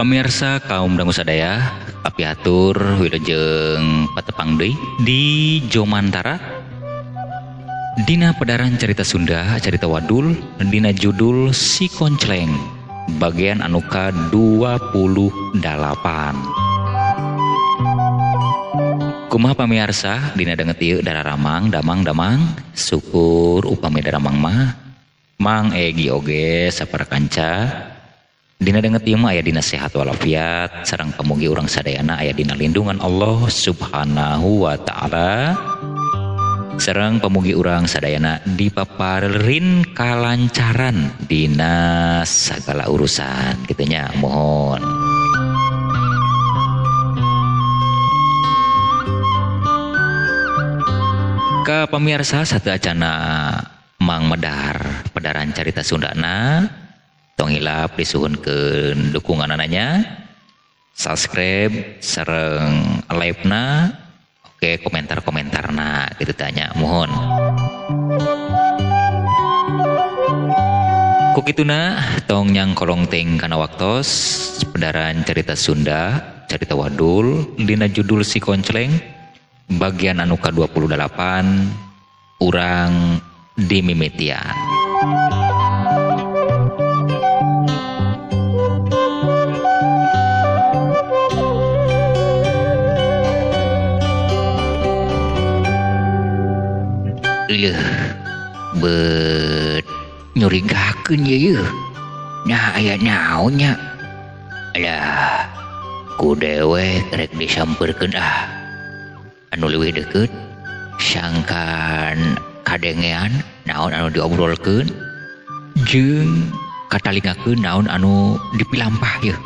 Pamirsa kaum dangu sadaya, kapihatur wilujeng patepang deui di Jomantara. Dina pedaran carita Sunda, carita wadul, dina judul Si Koncleng, bagian anu ka-28. Kumaha pamirsa, dina danget ieu dararamang, damang-damang, syukur upami daramang mah, Mang Egi oge sapara kanca. Dina danget ieu mah aya dina sehat walafiat, sareng pamugi urang sadayana aya dina lindungan Allah Subhanahu wa taala. Sareng pamugi urang sadayana dipaparin kalancaran dina sagala urusan kitu nya, mohon. Ka pamirsa satu acana Mang Medar pedaran carita Sundana, tong hilap disuhunkeun dukunganana, subscribe sareng like-na, oke komentar-komentarna kitu tanya, mohon. Ku kituna tong nyangkolong ting kana waktos pedaran carita Sunda, carita wadul dina judul Si Koncleng bagian anu ka-28 urang dimimitian. Leuh, bet nyurigakeun ye yeuh. Nah aya naon nya? Alah, ku dewek rek disampeurkeun ah. Anu leuwih deukeut sangkan kadengean naon anu diobrolkeun jeung katalingakeun naon anu dipilampah yeuh.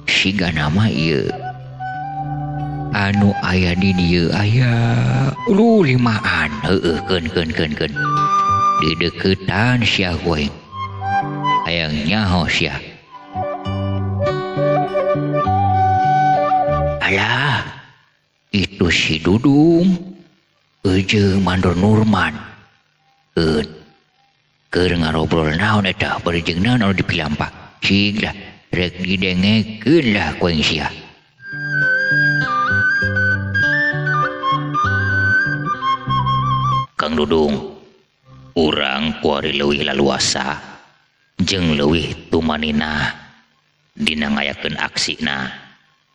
Siga nama ieu anu aya di dieu aya ulu limaan heueuh keun keun keun keun di deuketan sia goeng hayang nyaho sia. Alah, itu si Dudung jeung Mandor Nurman keun keur ngarobrol naon eta bari jeung naon anu dipilampah cing lah rek didengekeun lah ku aing sia. Kang Dudung, urang kuari leuwih laluasa jeung leuwih tumanina dina ngayakeun aksina.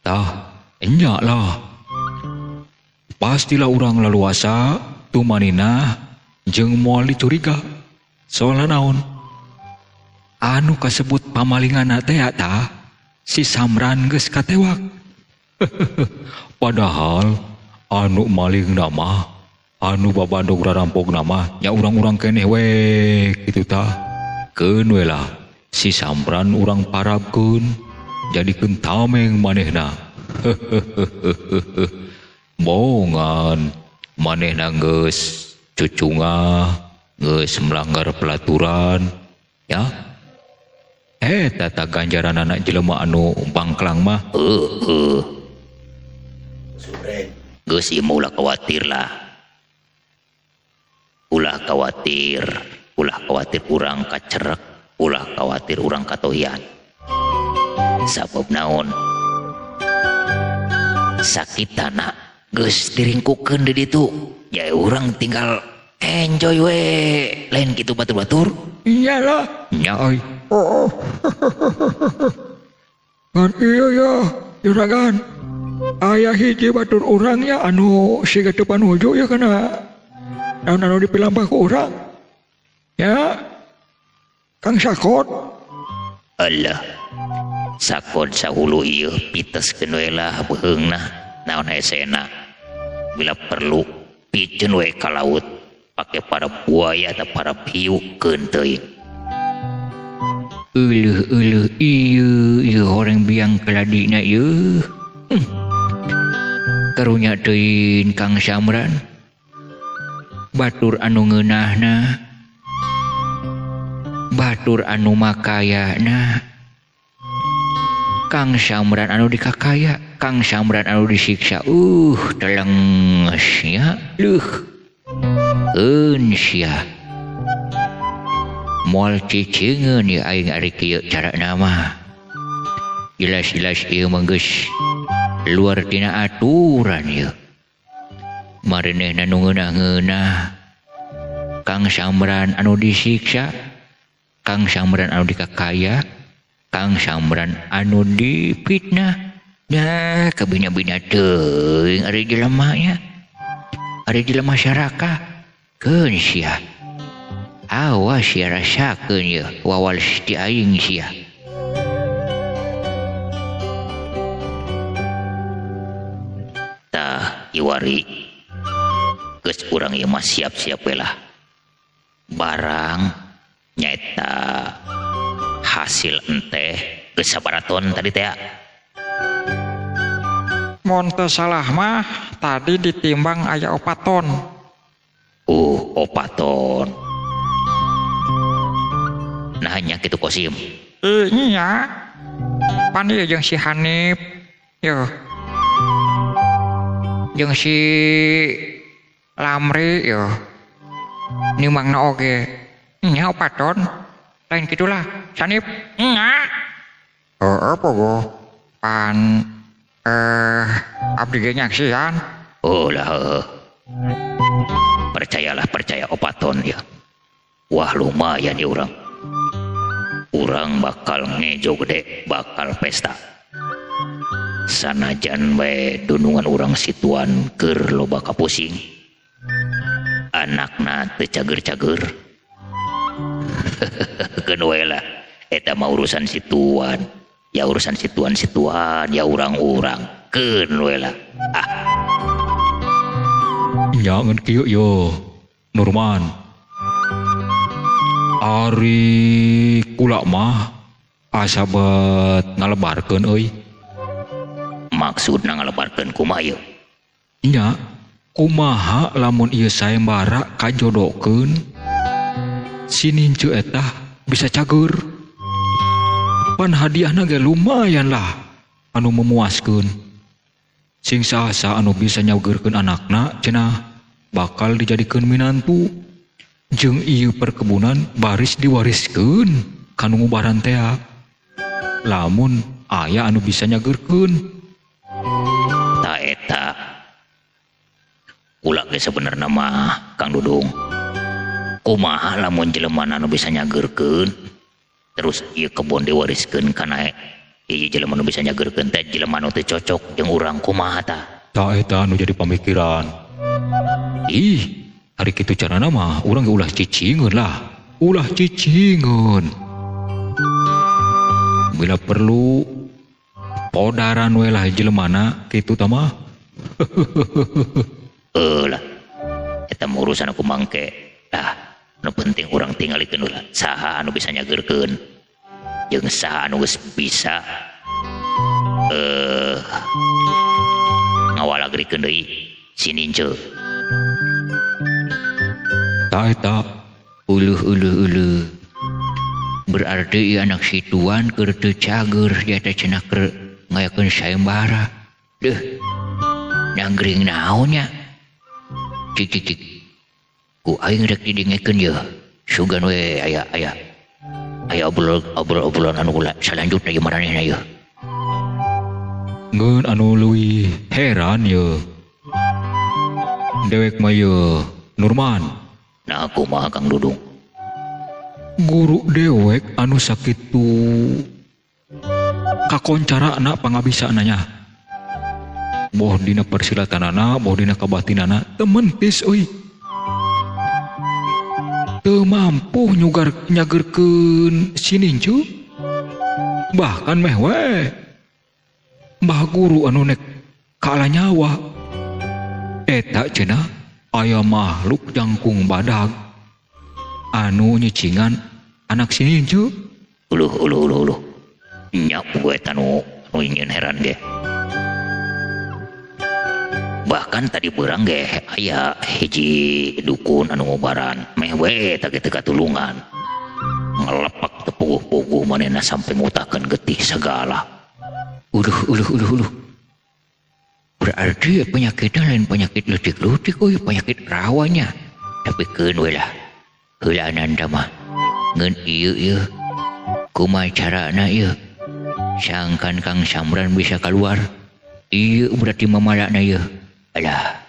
Tah, enya lah. Pastilah urang laluasa tumanina jeung moal dicuriga. Soalna naon? Anu kasebut pamalinganna teh tah si Samran geus katewak. Padahal anu malingna mah anu babandog rarampok nama nya urang-urang keneh we kitu tah. Keun we lah si Samran urang parabkeun jadikeun tameng manehna. Bongan manehna geus cucungah, geus melanggar pelaturan ya. Eta tah ganjaran anak jelema anu bangklang mah. Heueuh. Geus ieu mah ulah khawatir lah. Ulah khawatir, ulah khawatir urang kacerek, ulah khawatir urang katohian. Sabab naon? Sakitana geus diringkukeun di ditu. Ya urang tinggal enjoy we, lain kitu batur-batur. Iyalah. Nya euy. Oh. Ngan iya ya, juragan. Aya hiji batur urang nya anu siga teu panuju ya kana naon anu dipilampah ku urang. Ya. Kang Sakot. Alah. Sakot sahulu ieu piteskeun we lah beuheungna naon hesena. Bila perlu piceun we ka laut pake para buaya atau para hiu keun teuing. Euleuh euleuh ieu ieu horeng biang keladina ieu. Karunya teuing Kang Samran. Batur anu ngeunahna, batur anu makayana, Kang Samran anu dikakaya, Kang Samran anu disiksa. Teleng sia, leuh. Eun sia. Moal cicingeun ieu aing ari kieu carana mah. Jelas-jelas ieu mah geus luar tina aturan ieu. Marenehna nu ngeunah-ngeunah Kang Samran anu disiksa, Kang Samran anu dikakaya, Kang Samran anu dipitnah. Nah, kabina-bina teuing ari jelema nya. Ari jelema masyarakat keun sia. Awas sia rasakeun ieu wawal ti aing sia. Tah iwari geus urang ieu mah siap-siap we lah. Barang nyaeta hasil enteh geus sabaraton tadi teh. Mun teu salah mah tadi ditimbang aya 4 ton. 4 ton. Nah nya kitu Kosim. Nya. Pan ieu jeung si Hanif. Yo. Jeung si Lamri yo. Nimbangna oge. Nya 4 ton. Lain kitulah Sanip. Nya. Heeh pogo. Pan abdi ge nyaksian. Oh lah heuh. Percayalah percaya 4 ton ya. Wah lumayan ya urang. Urang bakal ngejo gede, bakal pesta. Sanajan we dunungan urang situan keur loba kapusing. Anakna teu cager-cager. Keun we lah eta mah urusan situan. Ya urusan situan-situan, ya urang-urang. Keun we lah. Ah. Nya ngan kieu yo Nurman. Ari kula mah asa bet ngalebarkeun euy. Maksudna ngalebarkeun kumaha ieu? Nya, kumaha lamun ieu sayembara kajodokeun si Nince eta bisa cager. Pan hadiahna ge lumayan lah anu memuaskeun. Sing saha anu bisa nyageurkeun anakna cenah bakal dijadikeun minantu. Jeung ieu perkebunan baris diwariskeun ka nu ngubaran tea. Lamun aya anu bisa nyageurkeun. Ta eta kula ge sebenarna mah Kang Dudung. Kumaha lamun jelema anu bisa nyageurkeun terus ieu kebon diwariskeun kana ieu jelema nu bisa nyageurkeun teh jelema nu teu cocok jeung urang kumaha tah? Ta eta anu jadi pamikiran. Ih, hari kitu carana mah urang ge ulah cicingeun lah. Ulah cicingeun. Bila perlu podaran we lah jelemana kitu tah mah. Lah. Eta mah urusan aku mangke. Tah, nu penting urang tingalikeun heula saha anu bisa nyageurkeun jeung saha anu geus bisa ngawalagrikeun deui si Nince. Ta eta uluh uluh uluh. Berarti ieu anak situan keur teu cager dia teh cenah keur ngayakeun sayembara. Deuh. Nangring naon nya? Cik cik cik. Ku aing rek didengekeun ye. Sugan we aya aya. Aya obrol-obrolan anu salanjutna ieu maranehna ieu. Ngeun anu leuwih heran ye. Dewek mah ye Nurman. Nah kumaha Kang Dudung? Guru dewek anu sakitu kakoncarana pangabisana nya. Boh dina persilatanana, boh dina kabatinana teu mentis euy. Teu mampu nyugar nyageurkeun si Nincu. Bahkan meh we Mbah guru anu nek kaala nyawa. Eta cenah aya makhluk jangkung badag anu nyicingan anak si Nincu. Uluh uluh uluh uluh. Nya gue eta nu ingin heran ge. Bahkan tadi berang ge aya hiji dukun anu ngubaran meh we eta ge teu katulungan. Ngelepak teu puguh-puguh manehna sampai ngutakeun getih segala. Uluh uluh uluh uluh. Berarti penyakitnya lain penyakit leutik-leutik euy, penyakit rawanya. Tapi keun we lah. Heula ananda mah ngeun ieu ieu kumaha carana ieu? Sangkan Kang Samran bisa keluar. Iya berarti mamalakna ieu. Alah.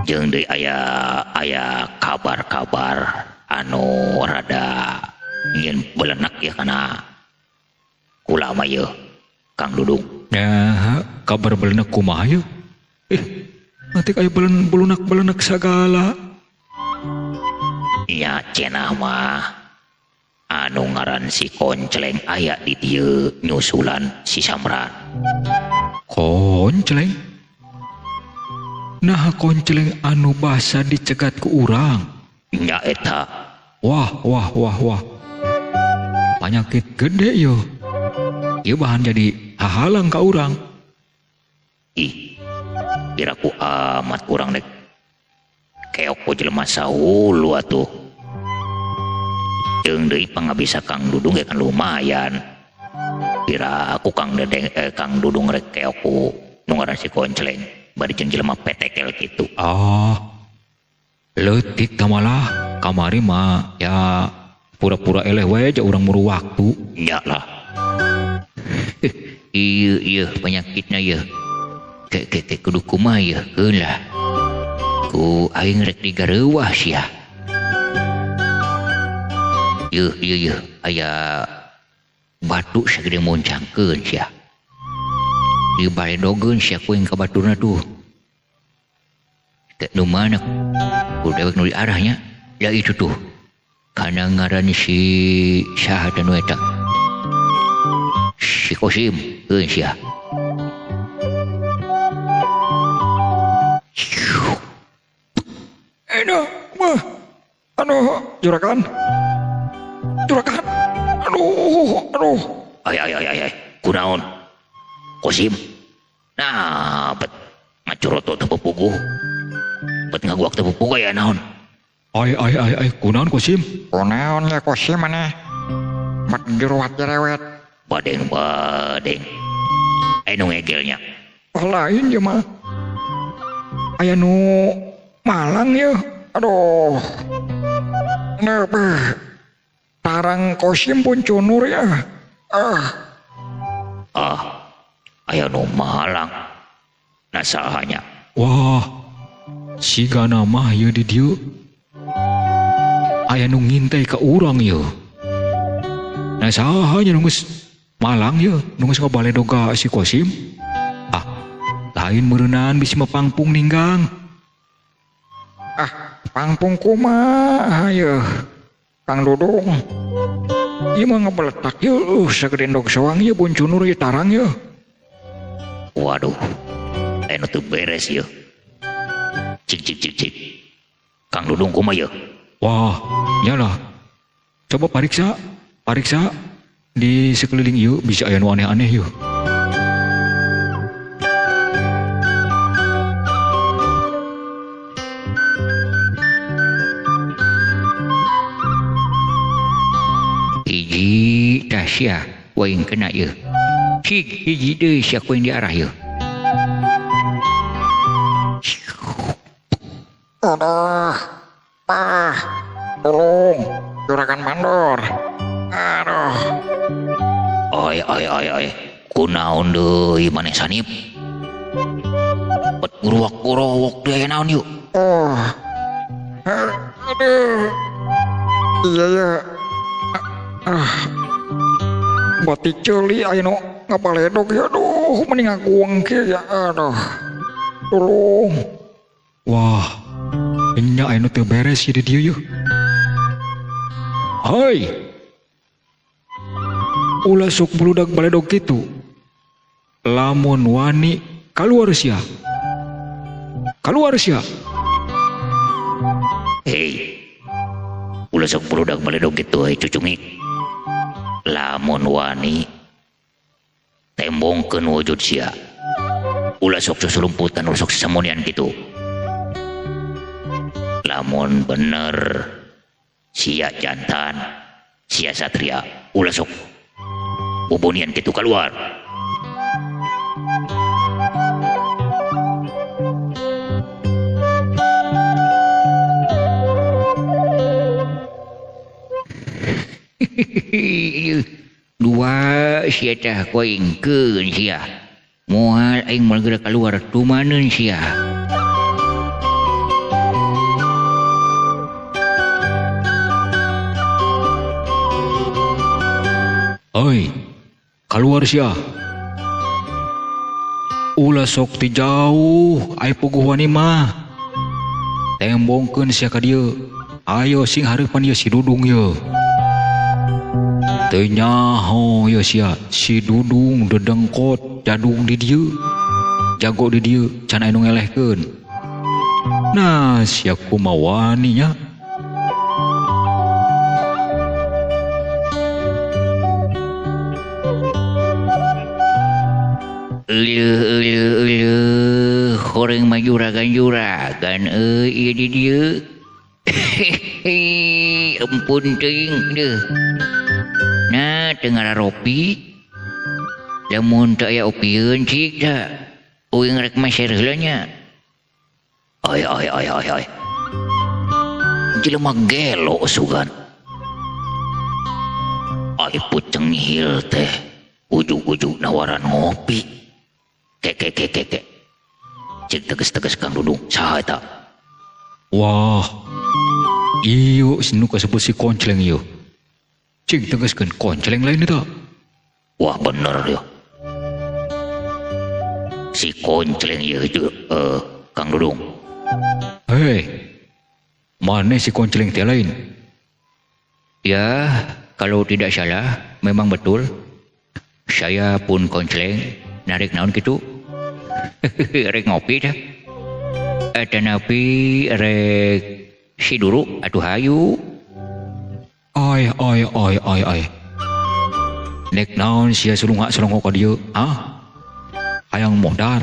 Jeung deui aya kabar-kabar anu rada nyieun belenek ya kana kula mah ieu Kang Dudung. Nah, kabar belenek kumaha ieu? Nanti aya belenak-belenek sagala. Nya cenah mah anu ngaran si Koncleng aya di dieu nyusulan si Samran. Koncleng? Nah Koncleng anu basa dicegat ku urang. Nya eta. Wah wah wah wah. Panyakit gede yo. Ieu bahan jadi hahalang ka urang. Ih, kira ku amat urang dek keok ku jelema saulu atuh. Jeung deui pangabisa Kang Dudung ge kan lumayan. Kira aku Kang Dedeng Kang Dudung rek keok ku nu ngaran si Koncleng bari jeung jelema petekel kitu. Ah, leutik tamalah kamari mah ya pura-pura eleh we aja urang muru waktu. Nya lah. Ieu ieu penyakitna ieu. Ke kudu kumaha ieu keun lah. Ku aing rek digareuwah sia. Ieu ieu ieu aya batu sagede moncangkeun sia. Di baledogeun sia ku aing ka baturna tuh. Ke nu mana ku dewek nu diarahnya? Ya itu tuh. Kana ngaran si saha teh nu eta? Si Kosim keun sia. Aduh, mah. Aduh, juragan. Juragan. Aduh, aduh. Ay ay ay ay. Kunaon? Kosim. Nah, bet ngacuroto teu puguh. Bet ngaguak teu puguh aya naon? Ay ay ay ay, kunaon Kosim? Kunaon ya Kosim maneh? Mat jeruat jerewet. Badeng badeng. Anu ngegelnya. Oh, lain ya mah. Aya nu malang ya. Aduh. Nah, tarang Kosim pun cunur ya. Ah. Ah. Aya nu malang. Nah sahanya. Wah. Sigana mah ieu di dieu. Aya nu ngintai ka urang ieu. Nah sahanya nu geus malang ieu, nu geus ngabaledog ka si Kosim. Ah, lain meureunan bisi mah pangpung ninggang. Ah, pangpung kumaha ieu? Kang Dudung. Ieu mah ngabeletak ieu, sagede endog soang ieu buncunur ieu tarang ieu. Waduh. Anu teu beres ieu. Cik cik cik cik. Kang Dudung kumaha ieu? Wah, nyalah. Coba pariksa, pariksa di sekeliling ieu bisa aya nu aneh-aneh ieu. Hiji tah sia waing kena ieu. Cik hiji deui sia ku yang diarah ieu. Aduh. Ah, tolong, juragan mandor. Aduh. Oi oi oi oi. Kunaon deui maneh Sanip? Bet nguruwak-nguruwak deui aya naon yeuh? Oh. Aduh. Iya ya. Ah. Bati ceuli aya nu ngabaledog ya aduh, mending ngaguang kieu ya aduh. Tolong. Wah. Nya anu teu beres di dieu yeuh. Hai. Ulah sok bludak baledog kitu. Lamun wani kaluar sia. Kaluar sia. Hei. Ulah sok bludak baledog kitu hei cucungik. Lamun wani tembongkeun wujud sia. Ulah sok susulumputan, ulah sok sasamunian kitu. Lamun bener sia jantan, sia satria, ulah sok bubunian kitu keluar. Dua sia tah koingkeun sia. Moal aing moal geura kaluar tumaneun sia. Oi, kaluar sia. Ulah sok ti jauh, ai puguh wani mah. Tembongkeun sia ka dieu. Ayo sing hareupan ieu si Dudung ieu. Teu nyaho ieu sia, si Dudung dedengkot jadung di dieu. Jago di dieu can aya nu ngelehkeun. Nah, sia kumaha wani nya? Euleuh euleuh euleuh, horeng mah juragan-juragan euy ieu di dieu. Empun teuing deuh. Nah, teu ngararopi. Lamun teu aya opieun cik da. Uing rek meser heula nya. Oi oi oi oi oi. Jelema gelo sugan. Ai puceng hil teh ujug-ujug nawaran ngopi. Keke keke keke. Cik tegas-tegas Kang Dudung, saha eta? Wah. Iyo nu kasebut si Koncleng ieu. Cik tegaskeun Koncleng lain eta. Wah bener ieu. Si Koncleng ieu Kang Dudung. Hei. Mana si Koncleng teh lain? Ya, kalau tidak salah memang betul. Saya pun Koncleng, narik naon kitu? Rek ngopi dah. Tanapi rek si duru atuh hayu. Ai ai ai ai ai. Nek naon sia sulungak sulongok ka dieu? Hah? Hayang modar.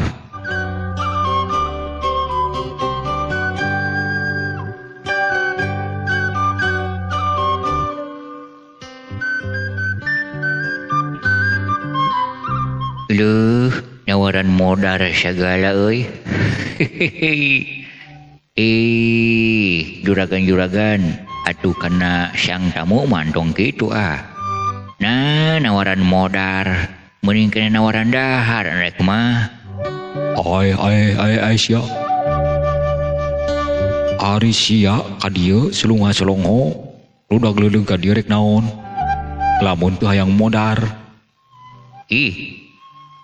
Leuh, nawaran modar segala euy. Juragan-juragan atuh kana sang tamu mantong kitu ah. Nah, nawaran modar mending kena nawaran dahar rek mah. Ai ai ai ai sia. Ari sia ka dieu sulunga-sulongo, ludag leuleung ka dieu rek naon? Lamun teu hayang modar. Ih,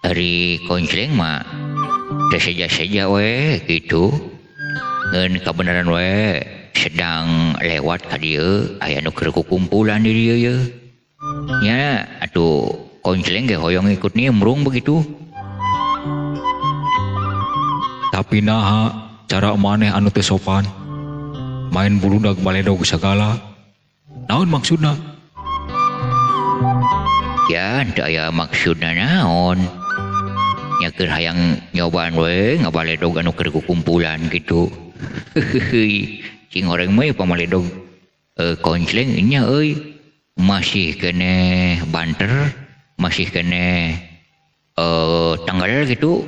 ari Koncleng mah teu seja-seja we kitu. Ngeun kabeneran we sedang lewat ka dieu aya nu keur kukumpulan di dieu ye. Nya atuh Koncleng ge hoyong ikut nimbrung begitu. Tapi naha cara maneh anu teu sopan. Main buludag baledog sagala. Naon maksudna? Ya, teu aya maksudna naon. Nya keur hayang nyobaan we ngabaledog anu keur kukumpulan kitu. Cing horeng mah pamaledog Koncleng nya euy masih keneh banter, masih keneh tanggal gitu,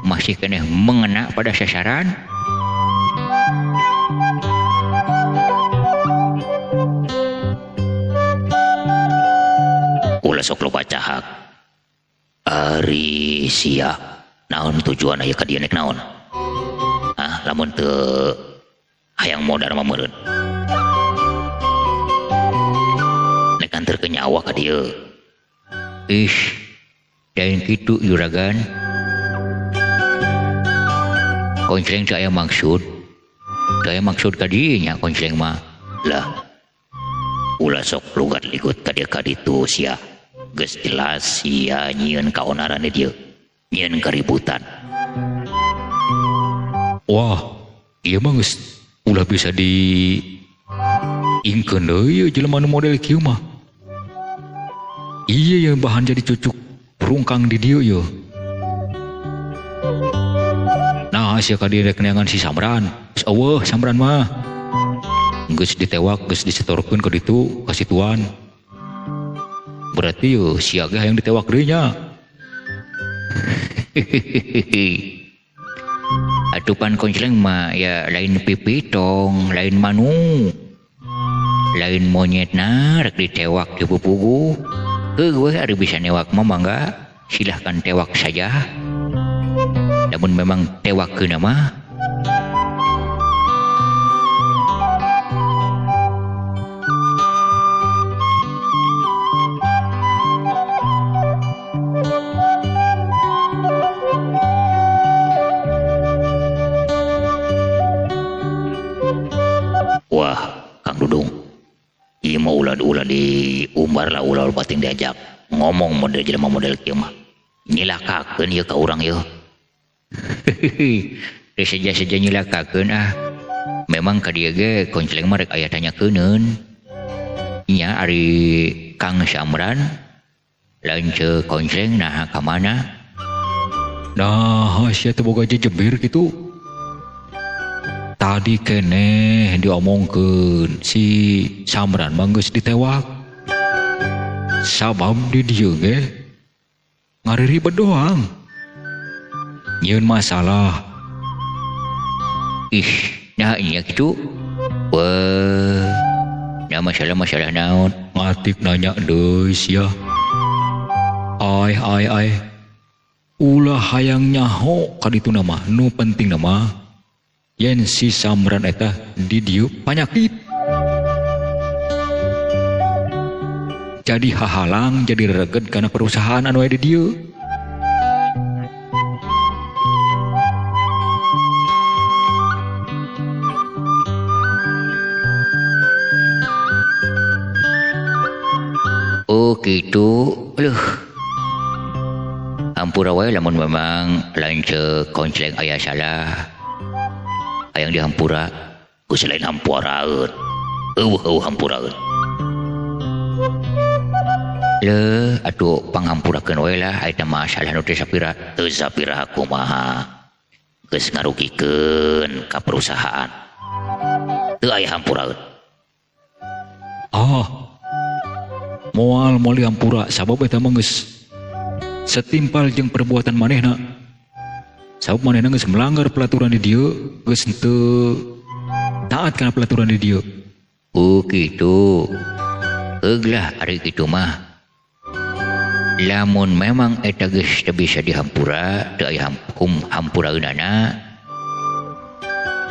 masih keneh mengena pada sasaran. Ulah sok loba cahak. Ari sia naon tujuan aya ka dieu nek naon? Ah, lamun teu hayang modar mah meureun. Nek anterkeun nyawa ka dieu. Ih, lain kitu juragan. Koncleng teu aya maksud. Teu aya maksud ka dieu nya Koncleng mah. Lah, ulah sok lugat ligut ka dieu ka ditu sia. Geus jelas sia nyieun kaonaran di dieu, nyieun keributan. Wah, ieu mah geus ulah bisa di ingkeun deui jelema nu model kieu mah. Iya yang bahan jadi cucuk rungkang di dieu ye. Nah, sia ka dieu rek neangan si Samran. Geus eueuh Samran mah. Geus ditewak, geus disetorkeun ka ditu ka situan. Berarti yo sia ge hayang ditewak deui nya. Atupan Koncleng mah ya lain pipitong, lain manuk. Lain monyetna rek ditewak di pupugu. Heuh we ari bisa newak mah mangga silahkan tewak saja. Namun memang tewakkeun mah wah, Kang Dudung. Ieu mah ulah di umbar lah ulah bating diajak ngomong model jelema model kieu mah. Nyilakakeun ieu ka urang ieu. Teu seja-seja nyilakakeun ah. Memang ka dieu ge koncleng mah rek aya tanyakeun. Nya ari Kang Samran lain ceu koncleng naha ka mana? Nah, sia teh boga jejebir kitu. Tadi keneh diomongkeun si Samran mah geus ditewak. Sabab di dieu ge ngariribet doang. Nyieun masalah. Ih, nah nya kitu. Wah, nah masalah-masalah naon? Ngatik nanya deui sia. Ai ai ai. Ulah hayang nyaho ka dituna mah, nu penting mah yen si Samran eta di dieu panyakit. Jadi hahalang jadi rereged kana perusahaan anu aya di dieu. Oh gitu, aduh. Hampura wae lamun memang lain ceu koncleng aya salah. Hayang dihampura, ku selain hampuraeun. Eueuh hampuraeun. Leuh, atuh panghampurakeun we lah eta masalah nu teu sapira. Teu sapira kumaha. Geus ngarugikeun ka perusahaan. Teu aya hampuraeun. Ah. Moal moal dihampura sabab eta mah geus setimpal jeung perbuatan manehna. Sabab manehna geus melanggar peraturan di dieu, geus henteu taat kana peraturan di dieu. Oh kitu. Heug lah ari kitu mah. Lamun memang eta geus teu bisa dihampura, teu aya hampuraeunana.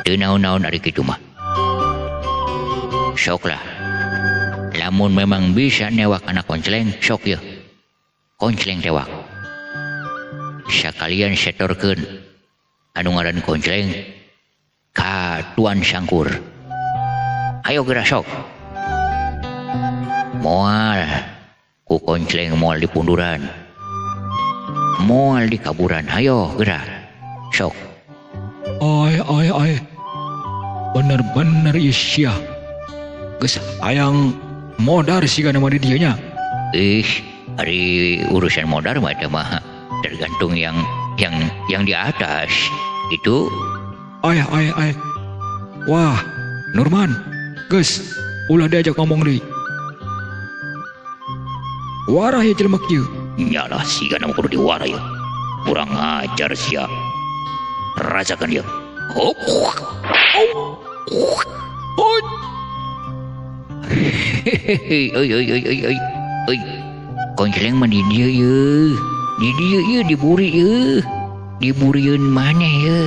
Teu naon-naon ari kitu mah. Sok lah. Lamun memang bisa newak anak koncleng, sok yeuh. Koncleng tewak. Sakalian setorkeun anu ngaran koncleng ka Tuan Sangkur. Ayo geura sok. Moal ku koncleng moal dipunduran. Moal dikaburan. Ayo geura sok. Ai ai ai. Bener-bener ieu sia. Geus hayang modar siga nama di dieu nya. Ih, ari urusan modar mah eta mah tergantung yang di atas itu. Ai ai ai. Wah, Nurman, geus ulah diajak ngomong deui. Warah ya jelema kieu. Nyalah siga nama kudu diwarah ya. Kurang ajar sia. Rasakan dia. Hop. Hop. Hehehe, oi oi oi oi oi. Oi. Koncleng mah di dieu ye. Di dieu ye diburi ye. Diburieun maneh ye.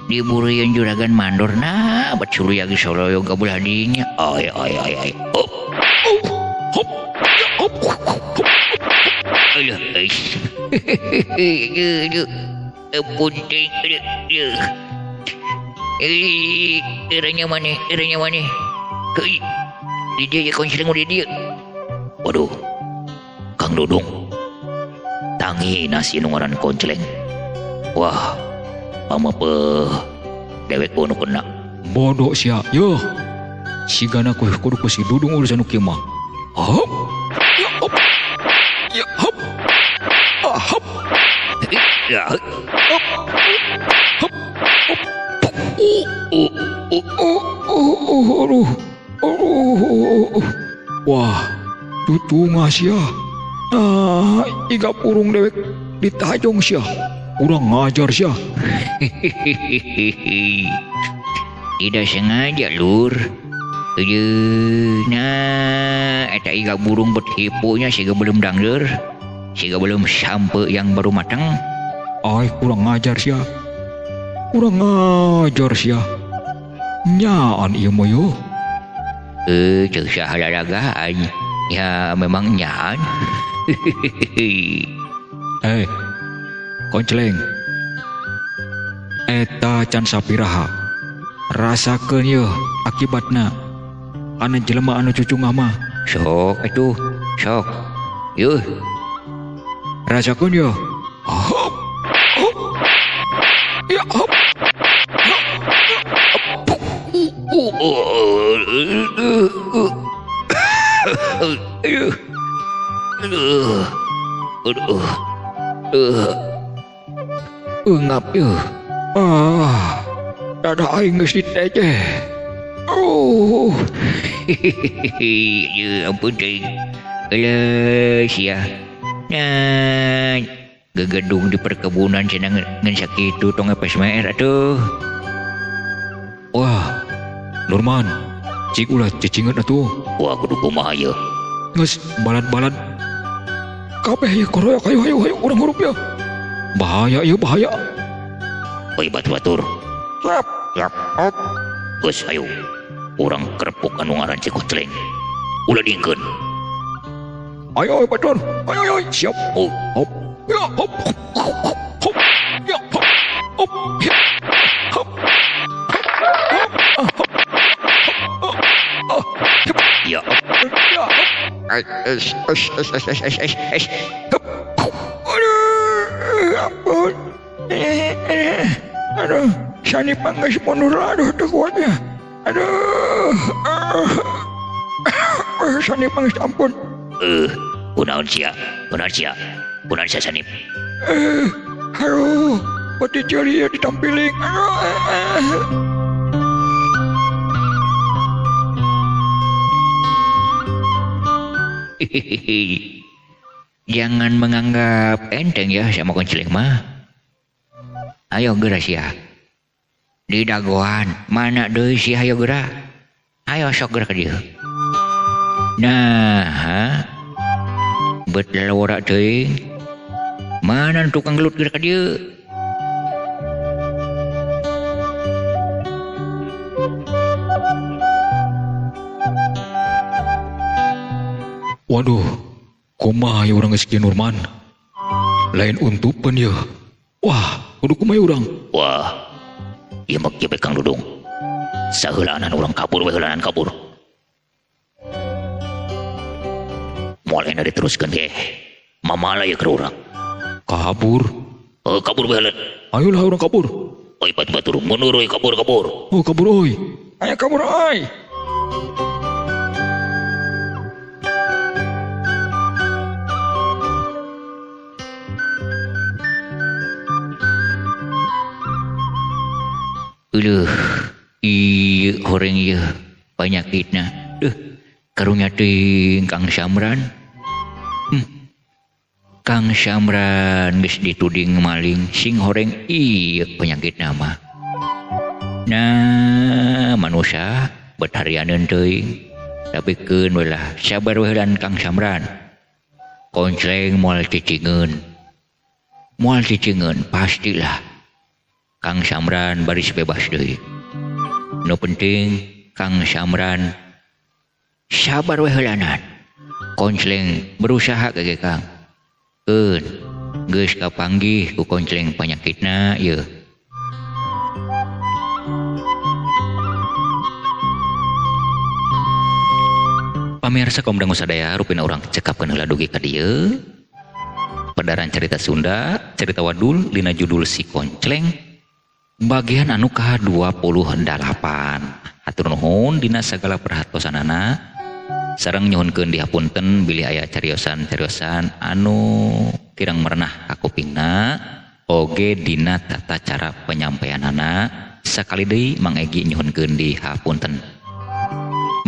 Diburieun juragan mandorna, bat suluya geus soloyog ka belah dinya. Ai ai ai ai. Hop. Hop. Hop. Hop. Alah, ais. Hehehe, ampun teh. Eh, eranya maneh, eranya maneh. Hei. Di dia ya koncleng di dia. Waduh. Kang Dudung. Tangi nasi nu ngaran koncleng. Wah, pamapeuh dewek nu kena. Bodoh sia. Yuh. Sigana kudu ku si Dudung urusan nu kieu mah. Hop. Ya hop. Ya hop. Ah hop. Ya hop. Hop. Hop. Oh oh oh aduh. Oh, wah, tutunga sia. Nah, iga purung dewek ditajong sia. Urang ngajar sia. Tidak sengaja, Lur. Ieu nah eta iga burung bet hipunya siga belum dangdeur. Siga belum sampe yang baru matang. Ay kurang ajar sia. Kurang ajar sia. Nyaan ieu mah yo. Ceuk saha lalagaan. Ya memang nyaan. Koncleng. Eta can sapiraha. Rasakeun yeuh akibatna. Kana jelema anu cucungah mah. Sok atuh, sok. Yeuh. Rasakeun yeuh. Hop. Hop. Ya hop. Ngap yeuh. Ah, dada aing geus ditejeh. Oh. Ya ampun teuing. Alah sia. Nah, gegedung di perkebunan cenah ngan sakitu tong epes meer atuh. Wah, Nurman, cik ulah cicingeun atuh. Wah, kudu kumaha ieu? Geus balad-balad. Kabeh ieu koroyok, hayu hayu hayu urang hurup ya. Bahaya ieu, bahaya. Oi batur-batur. Siap, siap. Hop. Geus hayu. Urang kerepuk anu ngaran si Koncleng. Ulah diengkeun. Ayo batur. Ayo ayo siap. Oh. Hop. Ya hop. Hop. Hop. Ya hop. Hop. Ya. Hop. Hop. Hop. Ya. Ya. Es es es es es es es. Hop. Aduh, ampun. Aduh, Sani panggas mundur, aduh, teu kuatnya. Aduh, Sani panggas ampun. Kunaon sia? Kunaon sia? Kunaon sia Sanip? Aduh, peti ceuli ditampiling. Aduh. Jangan menganggap enteng ya sama Koncleng mah. Ayo geura sia. Di dagoan mana deui sia ayo geura. Ayo sok geura ka dieu. Nah, ha? Bet lawara teuing. Mana tukang gelut geura ka dieu? Waduh, kumaha ieu urang geus kieu Nurman? Lain untupeun yeuh. Wah, kudu kumaha urang? Wah, ieu mah kieu Kang Dudung. Saheulaanan urang kabur we heulaanan kabur. Moal enak diteruskeun ge. Mamala ieu keur urang. Kabur? Kabur we heuleun. Ayolah urang kabur. Oi batur-batur mundur euy kabur kabur. Oh kabur euy. Ayo kabur euy. Aduh, ieu horeng ieu panyakitna. Duh, karunya teuing Kang Samran. Kang Samran geus dituding maling sing horeng ieu penyakitna mah. Nah, manusia bet harianeun teuing. Tapi keun we lah, sabar we heulan Kang Samran. Koncleng moal cicingeun. Moal cicingeun pastilah. Kang Samran baris bebas deui. Nu penting Kang Samran sabar we heulanan. Koncleng berusaha ge Kang. Keun geus kapanggih ku Koncleng panyakitna ieu. Pamirsa kaum dangu sadaya rupina urang cekapkeun heula dugi ka dieu. Pedaran cerita Sunda, cerita wadul dina judul Si Koncleng. Bagian anu ka-28. Hatur nuhun dina sagala perhatosanana. Sareng nyuhunkeun dihapunten bilih aya cariosan-cariosan anu kirang merenah kakupingna oge dina tata cara penyampaianana. Sakali deui Mang Egi nyuhunkeun dihapunten.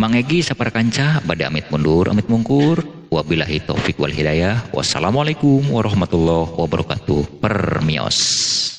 Mang Egi saparakanca bade amit mundur amit mungkur. Wabillahi taufik wal hidayah. Wassalamualaikum warahmatullahi wabarakatuh. Permios.